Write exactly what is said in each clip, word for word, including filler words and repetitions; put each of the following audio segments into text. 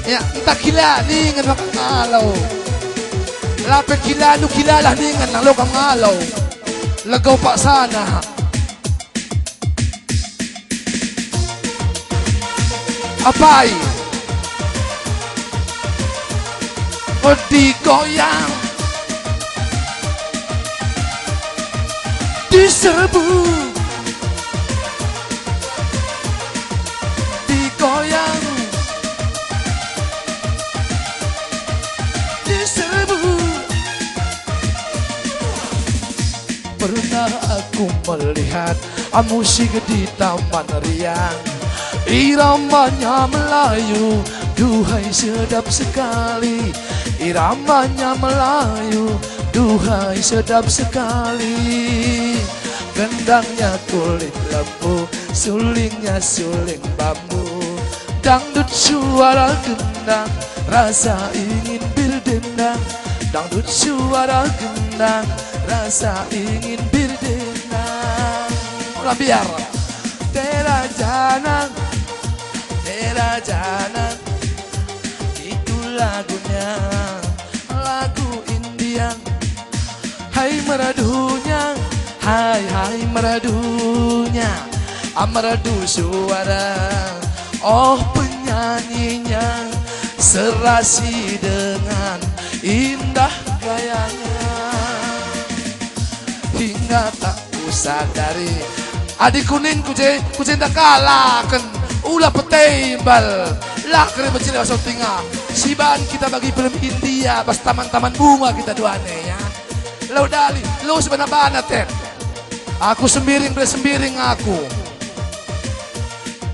Ya, ntah kila ningen maka ngalo. Lape kilandu kilalah ningen lang lo kam ngalo. Lego paksana. Apai? Odi goyang. Diserbu. Digoyang. Diserbu. Pernah aku melihat musik di Taman Riang. Iramanya Melayu, duhai sedap sekali. Iramanya Melayu, duhai sedap sekali. Gendangnya kulit lembu, sulingnya suling bambu. Dangdut suara gendang, rasa ingin berdendang. Dangdut suara gendang, rasa ingin berdendang. Ulang biar. Tera janang, tera janang, itu lagunya, lagu India. Hai meradunya, hai, hai meradunya, ah, meradu suara, oh penyanyinya, serasi dengan indah gayanya. Hingga tak kusadari, adi kuning kuje, kuje ndak kalaken, ula petembal, lah kere becil asal tinga, siban kita bagi film India, bas taman-taman bunga kita duane, ya. Lau dali, lau sebana-bana, Tet. Aku sembiring, bre sembiring aku.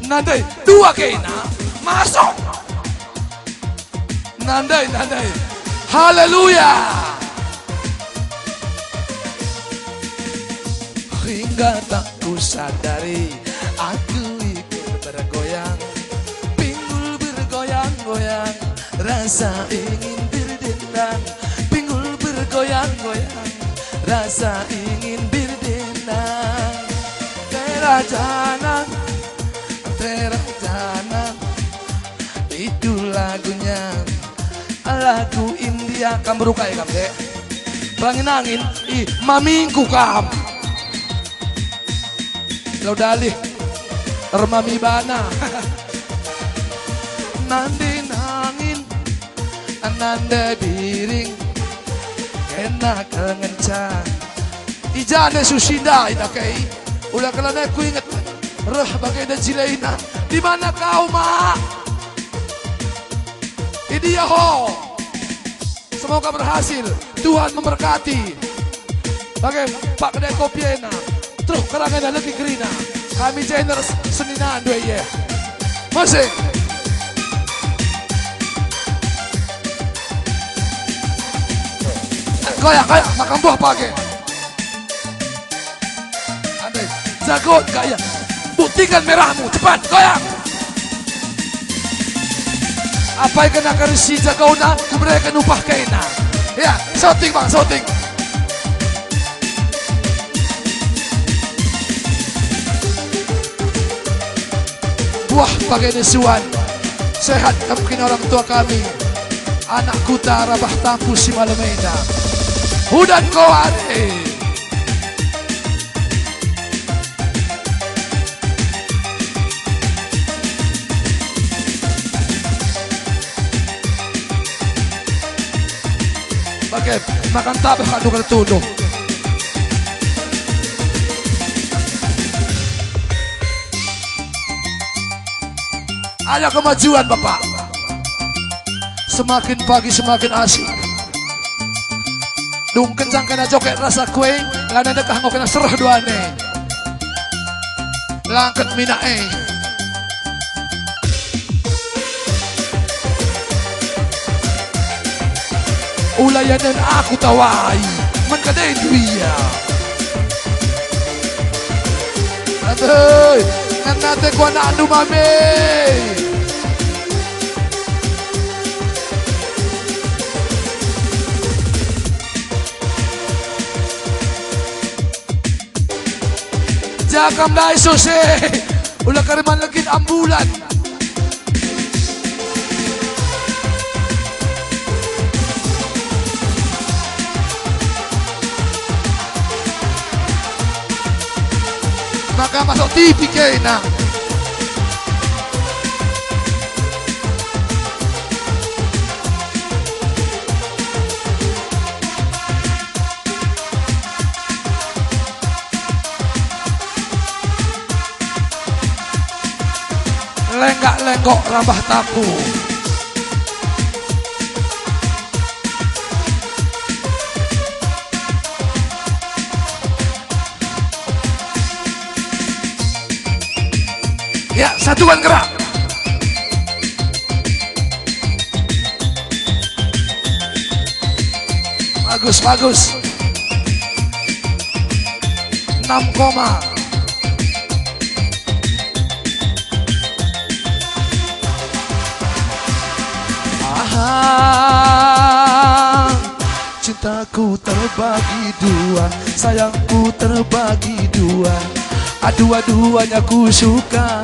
Nandai, dua kena, masuk. Nandai, nandai. Haleluya. Hingga tak kusadari, aku ikut bergoyang. Pinggul bergoyang-goyang, rasa ingin berdendang. Pinggul bergoyang-goyang, rasa ingin berdendang. Tera janang, tera janang, itu lagunya, lagu India. Kam berukai kam, Dek. Berangin-angin, ih, mamingku kam. Lau dalih, ermami bana. Nande nangin, nande biring, kena kal ngenca. I ja ne Susinda ina kei, ula kelana ku inget, reh bagenda jilaina. Di mana kau, Mak? Idia ho. Semoga berhasil. Tuhan memberkati. Bage, Pak Kedai Kopi ena. Terus kerangena legi kerina. Kami Jeners senina dua ye. Musik. Goyang, goyang, makan buah pagi. Ande, jago kaya. Buktikan merahmu, cepat, goyang. Apai kena kerisi jagona, kubereken upah kena. Ya, shooting, Bang, shooting. Buah pagi ni suan. Sehat kam kin orang tua kami. Anak kuta rabah tampu si malem enda. Udan koare. Bage, makan tabah kak tukar tuduh. Ada kemajuan, Bapak. Semakin pagi semakin asik. Dung kencang kena joget rasa kuing, lanai dekah enggo kena sereh duane. Langket minak e. Ula ianen aku tawai, man kadendu ia. Aduh, ngena ate ku anakndu mame. Jakam ndai sose, ula kariman legit ambulan. Ka masuk T V kena. Lenggak-lenggok rambah tampu. Ya, satuan gerak. Bagus, bagus. Enam koma. Aha, cintaku terbagi dua, sayangku terbagi dua. Dua-duanya ku suka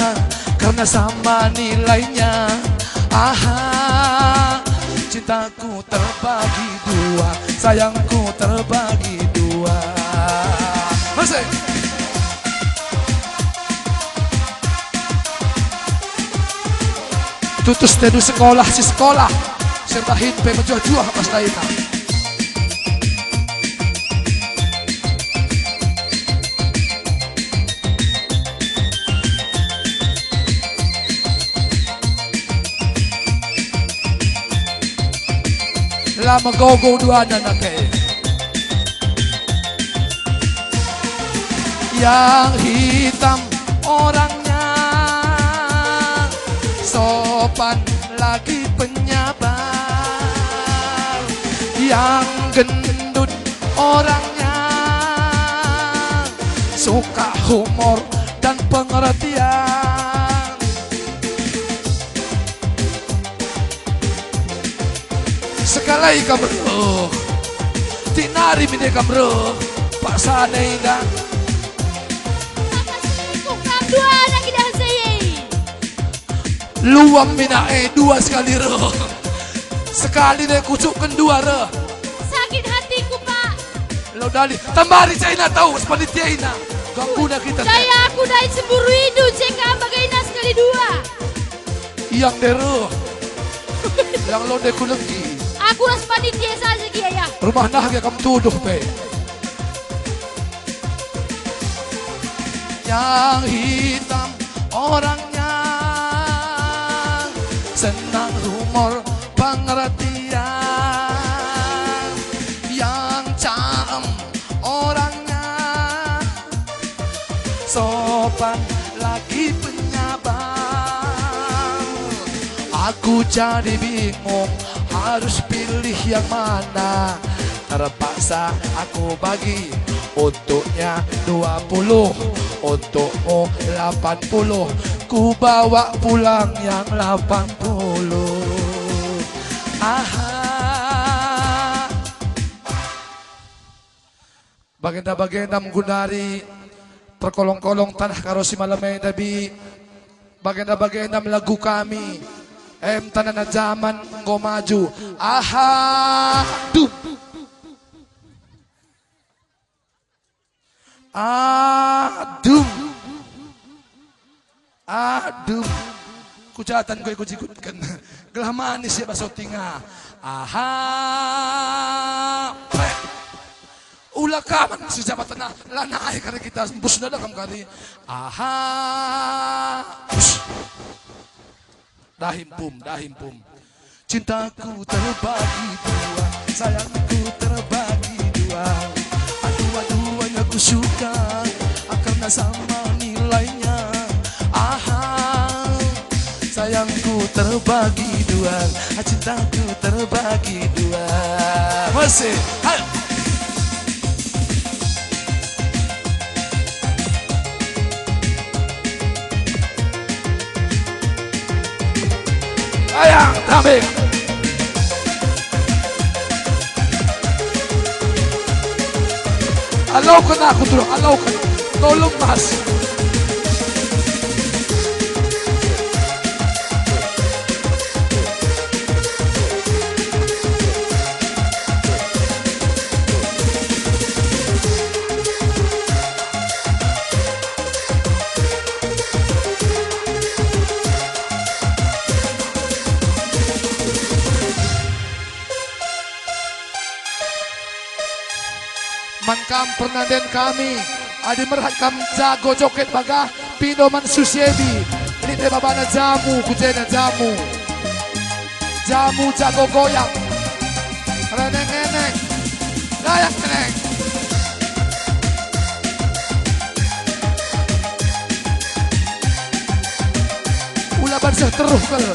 karena sama nilainya. Aha, cintaku terbagi dua, sayangku terbagi dua. Masih. Tutus tedu sekolah si sekolah, sembahin pe mejuah-juah pas daina. La megogo duana nake. Yang hitam orangnya, sopan lagi penyabar. Yang gendut orangnya, suka humor dan pengertian. Sekalai kam reh. Tinari mine kam reh. Paksa nai enda. Maka selingkuh kam dua anak idah saya. Luam mina e dua sekali reh. Sekali ne kucukken dua reh. Sakit hatiku, Pak. Lo dali, tambari caina tau, sepanitia ina. Ganggu na kita. Dai aku dai cemburu idu, cek kam bagaina sekali dua. Yang dero. Yang londe ku lenggi. Aku ras panitia saja gia ya. Rumah nah gia kam tuduh pe. Yang hitam orangnya, senang humor pengertian. Yang caem orangnya, sopan lagi penyabar. Aku jadi bingung harus pilih yang mana. Terpaksa aku bagi, untuknya dua puluh, untukmu lapan puluh. Ku bawa pulang yang lapan puluh. Aha. Bagenda-bagenda menggundari perkolong-kolong tanah karo si malem e, Dabi. Bagenda-bagenda melagu kami. Em tanana jaman enggo maju. Aha, dum. Adum. Adum. Kujatan kue kujikutken. Gelah manis ya baso tinga. Aha. Prek. Ula kaman si jabat tanah. Lanai kari kita. Bus dada kam kari. Aha. Bus. Dahim pum, dahim pum. Cintaku terbagi dua, sayangku terbagi dua. Dua-duanya ku suka, karena sama nilainya. Aha, sayangku terbagi dua, cintaku terbagi dua. Masih, ayo. Ayang, tambik. Alauken aku, Turang, alauken. Tolong, Mas. Man kam pernanden kami, adi merhat kam jago joget bagah, pindo man Susiebi, lit e babana jamu, ku jena jamu. Jamu jago goyang. Reneng-eneng. Gayak-ngeneng. Ula ban seh teruh kal.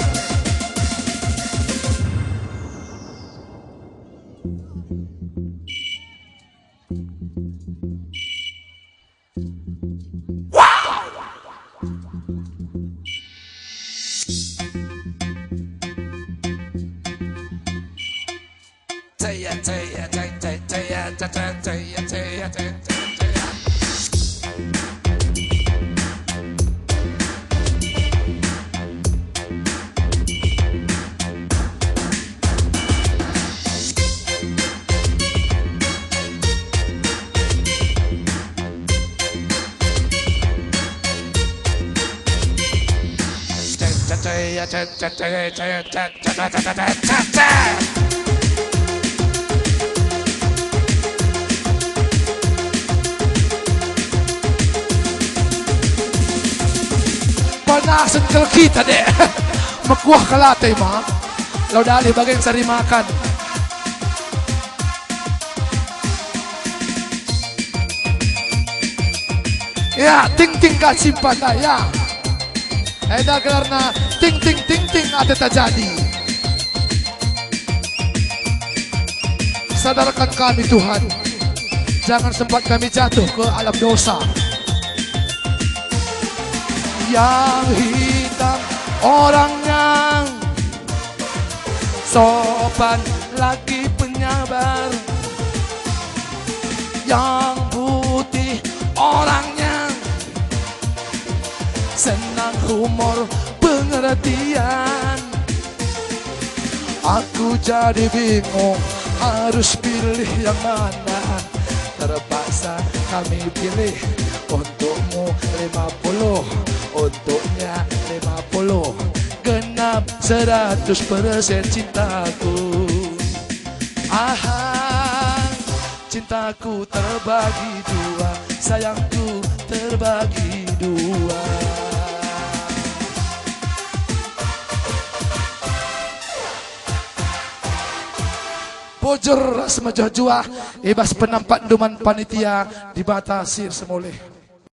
Panasen kal kita, dek. Mekuah kal ate ma. Lau dalih bage ncari makan. Ya, ting ting ka simpata, ya. Enda gelarna ting ting ting ting ate ta jadi. Sadarkan kami, Tuhan. Jangan sempat kami jatuh ke alam dosa. Yang hitam orangnya, sopan lagi penyabar. Yang putih orangnya, senang humor pengertian. Aku jadi bingung harus pilih yang mana. Terpaksa kami pilih untukmu lima puluh, untuknya lima puluh. Genap seratus persen cintaku. Aha, cintaku terbagi dua, sayangku terbagi dua. Bujur ras mejuah-juah i bas penampat nduman panitia Dibata si Ersemulih.